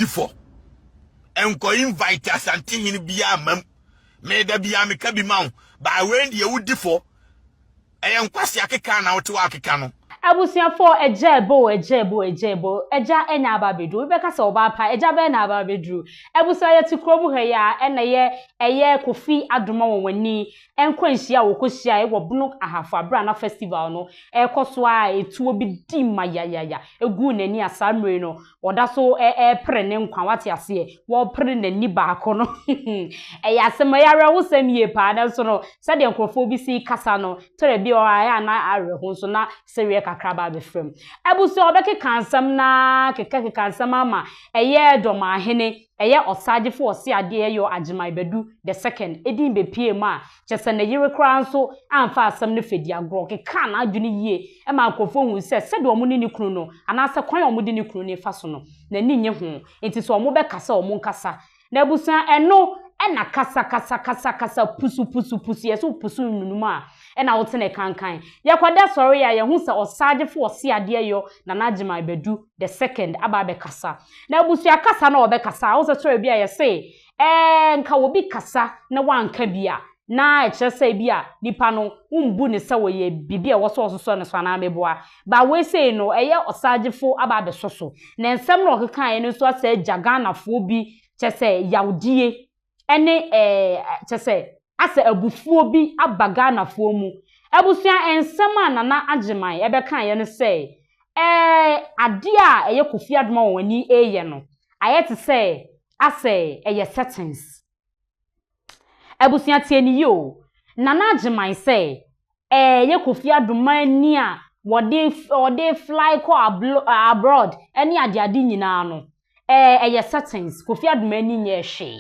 Fɔ nkɔ invite Asantehene biara mam. Me da biara meka bi ma wo. Ba wei deɛ wodi fɔ. Ɛyɛ nkwasi akeka na wote akeka no. Abusuafoɔ, agya ɛbɔ o, agya ɛbɔ o, agya ɛbɔ o, agya ɛnya aba abɛduru. Obi bɛka sɛ ɔbaa pa, agya bɛn na aba abɛduru? Abusua, yɛte kurom ha yi a, ɛna ɛyɛ ɛyɛ Kofi Adoma wɔn ani nkwanhyia a wɔkɔhyiaeɛ wɔ Bono Ahafo aberɛ a na festival no ɛrekɔ so a etuo bi di ma yayaya guu n'ani a saa mmerɛ yi no ɔda so repere ne nkwa, wate aseɛ, wɔrepere n'ani baako no. Ɛyɛ asɛm, ɛyɛ awerɛhosɛm yie paa, nanso no sɛdeɛ nkurɔfoɔ bi si kasa no, tɔrɔ bi wɔ hɔ a ɛyɛ a na awerɛho nso na sereɛ kakra ba abɛfra mu. Abusua, wɔbɛkeka nsɛm no ara kekakeka nsɛm ama ɛyɛ Dɔmahene, ɛyɛ Ɔsagyefo Ɔseadeɛ Yaw Agyeman Badu the second edin bɛpuee mu a, kyerɛ sɛ ne yere koraa nso amfa asɛm no fɛdi agorɔ. Ɔkekaa n'adwene yie maa nkurɔfoɔ huu sɛ sɛdeɛ wɔne ne kunu no anaasɛ kwan a wɔde ne kunu no refa so no, n'ani nnye ho. Enti sɛ wɔbɛkasa a, wɔnkasa. Na abusua, ɛno na kasa kasa kasa kasa pusu pusu pusu, yɛse wo pusu nunum a, ɛna wote ne kankan. Yɛkɔda sɔre a, yɛhu sɛ Ɔsagyefo Ɔseadeɛ Yɔ Nana Agyeman Badu the second aba abɛkasa. Na abusua kasa na ɔbɛkasa a, wohu sɛ sɔre bi a yɛse ɛɛ nka obi kasa na wanka bi a, na ɛkyerɛ sɛ ebi a nipa no wombu no sɛ ɔyɛ biribi a ɛwɔ sɛ ɔsosɔ ne so anaa meboa. But wei sei no, ɛyɛ Ɔsagyefo aba abɛsɔ so. Na nsɛm na ɔkekaeɛ no nso asɛ agya Ghanafoɔ bi kyerɛ sɛ yawdie ne ɛɛ kyerɛ sɛ asɛ abufuo bi aba Ghanafoɔ mu. Abusua, nsɛm a Nana Agyeman ɛbɛkaeɛ no sɛ ɛɛ adeɛ a ɛyɛ Kofi Adoma wɔn ani reyɛ no, ayɛ te sɛ asɛ ɛyɛ settings. Abusua tie no yie o, Nana Agyeman sɛ ɛyɛ Kofi Adoma ani a wɔde wɔde fly kɔ abroad ne adeade nyinaa no, ɛɛ ɛyɛ settings, Kofi Adoma ani nyɛɛ hwee.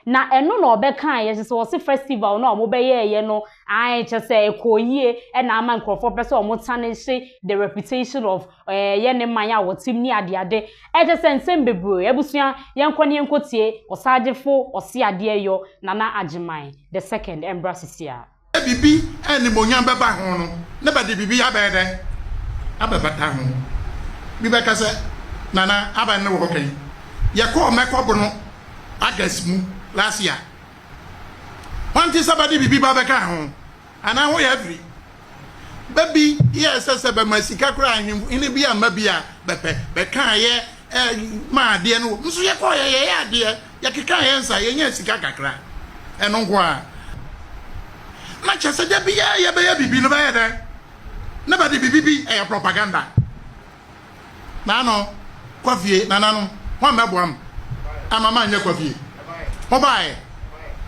Na ɛno na ɔbɛkaeɛ, kyerɛ sɛ ɔse festival no a wɔbɛyɛeɛ no, ae, kyerɛ sɛ ɛkɔɔ yie na ama nkurɔfoɔ pɛ sɛ wɔtarnish the reputation of ɛyɛ ne man a wɔte mu ne adeade. Ɛkyerɛ sɛ nsɛm bebree. Abusua, yɛnkɔ na yɛnkɔtie Ɔsagyefo Ɔseadeɛyɔ Nana Agyeman the second mbra sisiaa. Biribi a animuonyam bɛba ho no, na bɛde biribi abɛyɛ dɛn? Abɛbata ho. Bi bɛka sɛ, Nana, aban no wɔ hɔ kɛn? Yɛkɔɔ Mɛkɔ Bono August mu last year. Wɔnte sɛ bɛde biribi ba bɛkaa ho, anaa ho yɛ afiri. Bɛ bi yɛɛ sɛ sɛ bɛma sika koraa a, hene bi amma bi a bɛpɛ. Bɛkaeɛ maa adeɛ no wɔ mu. Nso yɛkɔeɛ, yɛyɛɛ adeɛ, yɛkekaa yɛn nsa, yɛnyaa sika kakra. Ɛno nko ara. Na kyerɛ sɛ da biara yɛbɛyɛ biribi no bɛyɛ dɛn? Na bɛde biribi bi, ɛyɛ propaganda. Naano, Kwafie, nananom, hwan bɛboa me ama manyɛ Kwafie? Ho baeɛ.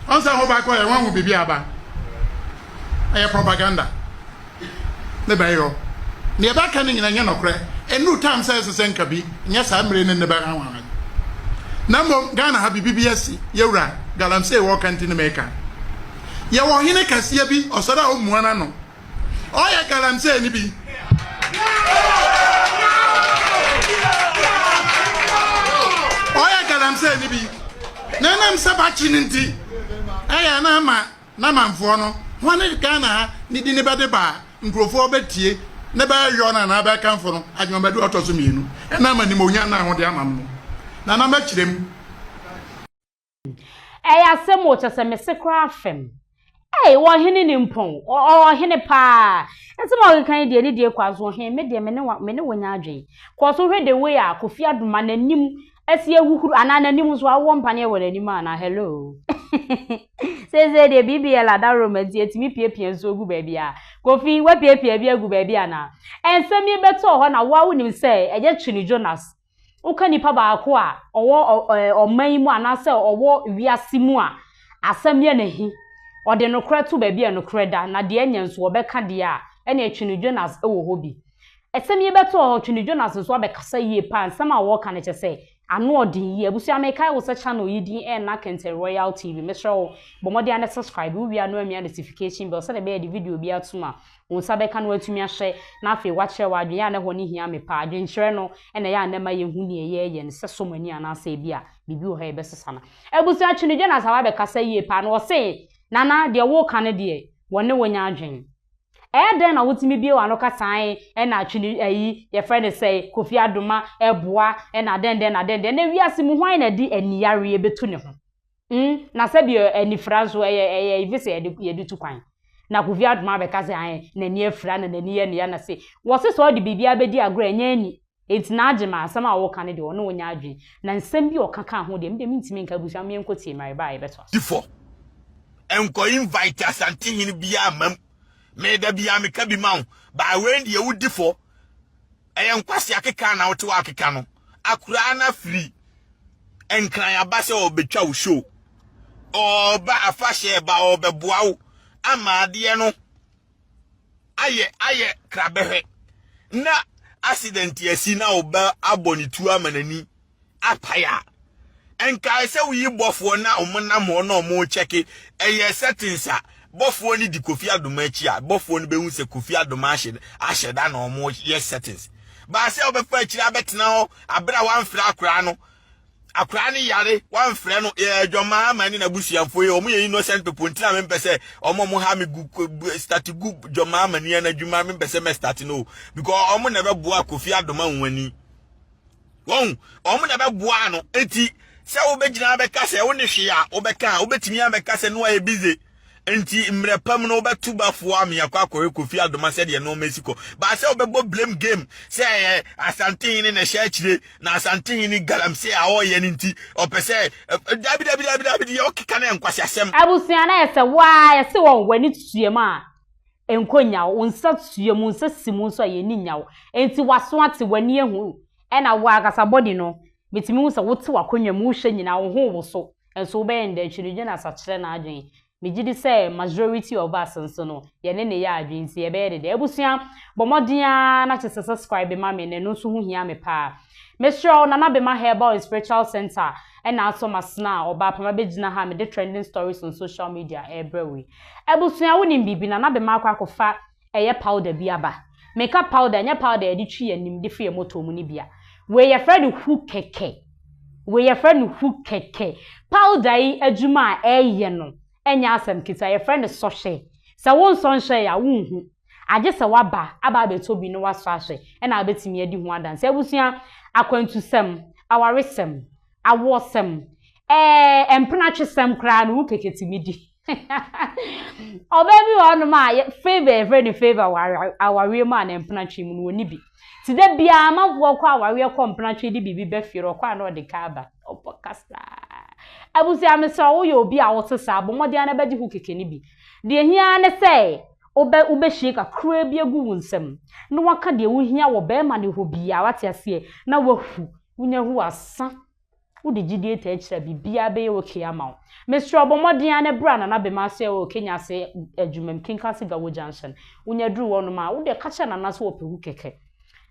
Ɔn sɛ ho ba kɔɛ, wanhu biribi aba. Ɛyɛ propaganda. Ne bɛyɔ. Neɛ bɛka no nyina nyɛ nɔkorɛ. Ɛnuru time sɛ ɛsɛ sɛ nka bi, nyɛ saa mmire ne ne bɛha hwan. Na mmom Ghana ha biribi bi asi, yɛwura, galamsey wɔka nti ne meka. Yɛwɔ hene kɛseɛ bi, ɔsɔre a ɔmmua n'ano. Ɔyɛ galamsey ni bi. Ɔyɛ galamsey ni bi. Na ɛnam sɛ bakye no nti, ɛyɛ na ama n'amanfoɔ no, hwane Ghana ha ne di ne bɛde ba a, nkurɔfoɔ bɛtie ne bɛyɔ no anaa bɛkamfo no, adwumabadu ɔtɔ so mmienu. Ɛnam animuonyam na ahode ama no. Na na mɛkyerɛ mu. Ɛyɛ asɛm o, kyerɛ sɛ mese koraa fam. Ei, ɔhene nimpɔn, ɔhene paa. Nsɛm a ɔkeka yi deɛ ne deɛ kɔ aso ɔhene, me deɛ me ne me ne wo nyɛ adwene. Kɔ so hwɛ the way a Kofi Adoma n'anim asi ahuhuru anaa n'anim nso awɔ mpaneɛ wɔ n'anim anaa hello. Seesei deɛ BBL adaworo ma nti ɛtumi piapia nsuo gu baabi a. Kofi, woapiapia bi agu baabi anaa? Nsɛm yi bɛtɔɔ hɔ na wo a wonim sɛ ɛyɛ Twene Jonas. Woka nipa baako a ɔwɔ ɔman yi mu anaasɛ ɔwɔ wiase mu a, asɛm yɛ no ahi. Ɔde nokorɛ to baabi a nokorɛ da, na deɛ ɛnyɛ nso ɔbɛka deɛ a, ɛnneɛ Twene Jonas wɔ hɔ bi. Asɛm yi bɛtoo hɔ, Twene Jonas nso abɛkasa yie paa, nsɛm a ɔreka no kyerɛ sɛ ano ɔden yie. Abusua mekae wo sɛ channel yi din ɛyɛ Nakente Royal TV, mesrɛ wo bɔ mmɔden ara na subscribe, wowie a na woamia notification bell sɛdeɛ ɛbɛyɛ a yɛde video bi atom a, wo nsa bɛka na woatumi ahwɛ na afei woakyerɛ w'adwene. Ɛyɛ a na ɛhɔ no hia me paa. Adwenkyerɛ no na ɛyɛ a na ɛma yɛhu nea yɛreyɛ no, sɛ sɔ mo ani anaasɛ ebia biribi wɔ hɔ a yɛbɛsesa no. Abusua Twene Jonas aba abɛkasa yie paa na ɔse, Nana, deɛ woreka no deɛ, wɔne wo nyɛ adwene. Ɛyɛ dɛn na wotumi bue w'ano ka saa ae ɛna atwene ayi yɛfrɛ no sɛe Kofi Adoma ɛboa ɛna dɛn dɛn na dɛn dɛn na wiase mu hwan na ɛde aniyareɛ bɛtu ne ho mm na sɛbi anifira nso ɛyɛ ɛyɛ ife sɛ yɛde yɛde tu kwan na Kofi Adoma abɛka sɛ ae n'ani afira na n'ani yɛ ne ya na se wɔse sɛ ɔde biribiara bɛdi agorɔ ɛnyɛ ani Enti n'agye ma asɛm a woka no deɛ ɔne wo nyɛ adwene. Na nsɛm bi a ɔka kaa ho deɛ, me deɛ mentumi nka abusua mo yɛnkɔ tie Mary ba a yɛbɛtoa so. Fɔ. Nkɔ invite Asantehene biara mma mu. Me da biara meka bi ma wo. But wei deɛ wodi fɔ. Ɛyɛ nkwasea keka na wote hɔ akeka no. Akuraa no afiri Nkran aba sɛ ɔrebɛtwa wo show. Ɔreba afahyɛ ba ɔrebɛboa wo ama adeɛ no ayɛ ayɛ krabɛhwɛ na accident asi na ɔba abɔ ne tuo ama n'ani apae a nkae sɛ woyi bɔfoɔ na wɔn nam hɔ na wɔn kyɛke ɛyɛ settings a bɔfoɔ no di Kofi Adoma akyi a bɔfoɔ no bɛhu sɛ Kofi Adoma ahyɛ ahyɛ da na wɔn yɛ settings baasɛ wɔbɛfa akyire abɛtena hɔ abere a wɔamfrɛ akoraa no Akwaraa no yare wamfrɛ no yɛ adwamaa ama ne n'abusuafoɔ yi wɔn yɛ innocent people nti na mempɛ sɛ wɔn wɔn ha me gu start gu dwamaa ama ni n'adwuma mempɛ sɛ mɛ start no because wɔn na ɛbɛboa Kofi Adoma nwani wɔn wɔn na ɛbɛboa no eti sɛ wobɛgyina abɛka sɛ wo ne hwee a wobɛka a wobɛtumi abɛka sɛ no ayɛ busy Nti mmerɛ pa mu no wobɛto bafoɔ ame akɔ akɔhwɛ Kofi Adoma sɛdeɛ nnoɔma si kɔ. Baa sɛ wobɛbɔ blame game sɛ ɛyɛ Asantehene na ɛhyɛ akyire na Asantehene galamsey a ɔreyɛ no nti ɔpɛ sɛ dabi dabi dabi dabi deɛ ɔkeka no yɛ nkwaseasɛm. Abusua na yɛsɛ wo ara yɛse wɔn w'ani tua mu a ɛnkɔ nnya wo, wo nsa tua mu, wo nsa si mu nso a yɛn ani nnya wo. Enti w'aso ate, w'ani ahu ɛna wo ankasa body no metumi hu sɛ wote w'akonnwa mu wohwɛ nyinaa wo ho woso. Nso wobɛyɛ no dɛn? Twene Jonas akyerɛ n'adwene. Megye di sɛ majority of us nso no, yɛne no yɛ adwene nti yɛbɛyɛ no dɛn? Abusua, bɔ mmɔden ara na kyɛ sɛ subscribe ma me na ɛno nso ho hia me paa. Mesrɛ wo, Nana Bema Herbal and Spiritual Centre na asɔ m'asene a ɔbaa pa mabɛgyina ha a mede trending stories on social media rebrɛ wo yi. Abusua, wonim biribi? Nana Bema akɔ akɔfa ɛyɛ powder bi aba. Meka powder a, ɛnyɛ powder a yɛde twi yɛn anim de firi yɛn motor mu no bi a. Wei yɛfrɛ no hu kɛkɛ. Wei yɛfrɛ no hu kɛkɛ. Powder yi adwuma a ɛyɛ no nyɛ asɛm ketewa. Yɛfrɛ no sɔhwɛ. Sɛ wonsɔ nhwɛe a, wonhu. Agye sɛ woaba aba abɛtɔ bi na woasɔ ahwɛ ɛna wobɛtumi adi ho adanse. Abusua, akwantusɛm, awaresɛm, awoɔsɛm, ɛɛ mpenatwesɛm koraa no, wo kɛkɛ tumi di. Ɔbaa bi wɔ hɔnom a favour yɛfrɛ no favour wɔ awareɛ mu a ne mpenatwe mu no ɔnni bi. Nti da biara amanfoɔ kɔ awareɛ kɔ mpenatwe de biribi ba fie no ɔkɔ a na ɔde ka aba. Ɔbɔ ka saa. Abusua mesrɛ wo woyɛ obi a wote saa bɔ mmɔden ara na bɛgye ho keke no bi. Deɛ ɛhia ara ne sɛ wobɛ wobɛhwie kakraa bi agu wo nsam na waka deɛ wohia wɔ bɛrima no hɔ biara wate aseɛ na wahu wonya hu asa. Wode gyidie taa akyiri a biribiara bɛyɛ okay ama wo. Mesrɛ wo bɔ mmɔden ara na bra Nana Bema ase wɔ Kenya ase adwuma mu, Kinkasi Gawo Junction. Wonya duru hɔ nom a, wo deɛ ka kyerɛ Nana sɛ ɔpɛ hu kɛkɛ.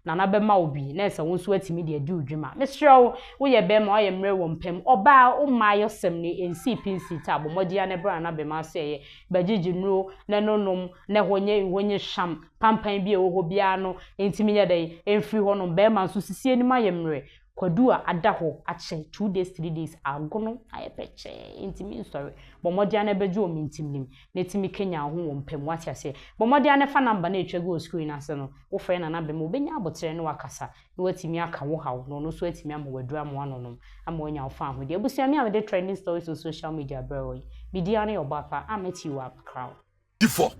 Nana bɛma wo bi na ɛsɛ wo nso woatumi de adi wo dwuma. Mesrɛ wo, woyɛ bɛrima, woayɛ mmerɛ wɔ mpa mu, ɔbaa, wo mmaayɔsɛm no ɛnsii pi nsii ta, bɔ mmɔden ara na bra Nana Bema ase ɛyɛ bɛgyegye nnuro na ɛno nom na ɛhɔ nyɛ ɛhɔ nyɛ hwam, pampan bi a ɛwɔ hɔ biara no ɛntumi nyɛ dɛn ɛmfiri hɔ nom. Bɛrima nso sisi anim ayɛ mmerɛ, Kwadu a ada hɔ akyɛ 2 days 3 days agono ayɛ pɛkyɛɛ ntumi nsɔre. Bɔ mmɔden ara na bɛgye wɔ mintimnim na tumi kanyan wo ho wɔ mpa mu wate aseɛ. Bɔ mmɔden ara na fa number no a ɛtwa gu wɔ screen no ase no wofrɛ Nana Bema ɔbɛnya aboterɛ ne wo akasa na watumi aka wo haw na ɔno nso atumi ama wo aduru ama woanonom ama woanya wo faahodi. Abusua me a mede trending stories on social media brɛ wo yi me din ara ne Ɔbaa Pa a mɛte you up crowd. Di fɔ.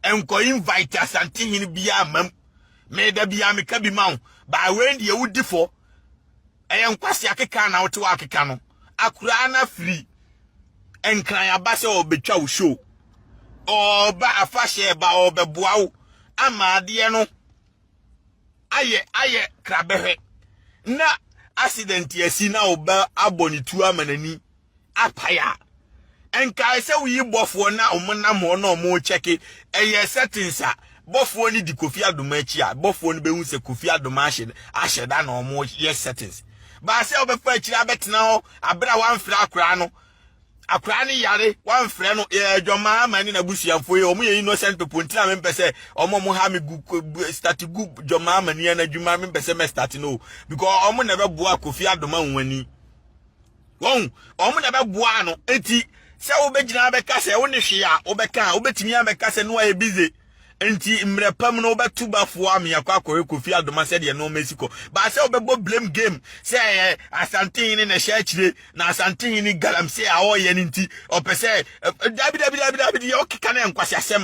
Nkɔ invite Asantehene biara mma mu. Me da biara meka bi ma wo. But wei deɛ wodi fɔ. Ɛyɛ nkwasea keka na wote hɔ akeka no. Akuraa no afiri Nkran aba sɛ ɔrebɛtwa wo show. Ɔreba afahyɛ ba ɔrebɛboa wo ama adeɛ no ayɛ ayɛ krabɛhwɛ. Na accident asi na ɔba abɔ ne tuo ama n'ani apae a, nkae sɛ woyi bɔfoɔ na wɔn nam hɔ na wɔn kyɛke ɛyɛ settings a bɔfoɔ no di Kofi Adoma akyi a bɔfoɔ no bɛhu sɛ Kofi Adoma ahyɛ ahyɛ da na wɔn yɛ settings baa sɛ wobɛfa akyire abɛtena hɔ abere a wamfrɛ akoraa no akoraa no yare wamfrɛ no yɛ adwamaa ama ne n'abusuafoɔ yi wɔn yɛ innocent people nti na mempɛ sɛ wɔn wɔn ha me gu start gu dwamaa ama ni n'adwuma mempɛ sɛ mɛ start no because wɔn na ɛbɛboa Kofi Adoma nwani. Wɔn, wɔn na ɛbɛboa no. Enti sɛ wobɛgyina abɛka sɛ wo ne hwee a wobɛka a, wobɛtumi abɛka sɛ no ayɛ busy. Nti mmerɛ pam no wobɛto bafoɔ ame akɔ akɔhwɛ Kofi Adoma sɛdeɛ nneɛma si kɔ. Baa sɛ wobɛbɔ blame game sɛ ɛyɛ Asantehene na ɛhyɛ akyire na Asantehene galamsey a ɔreyɛ no nti ɔpɛ sɛ, dabi dabi dabi dabi, deɛ ɔkeka no yɛ nkwaseasɛm.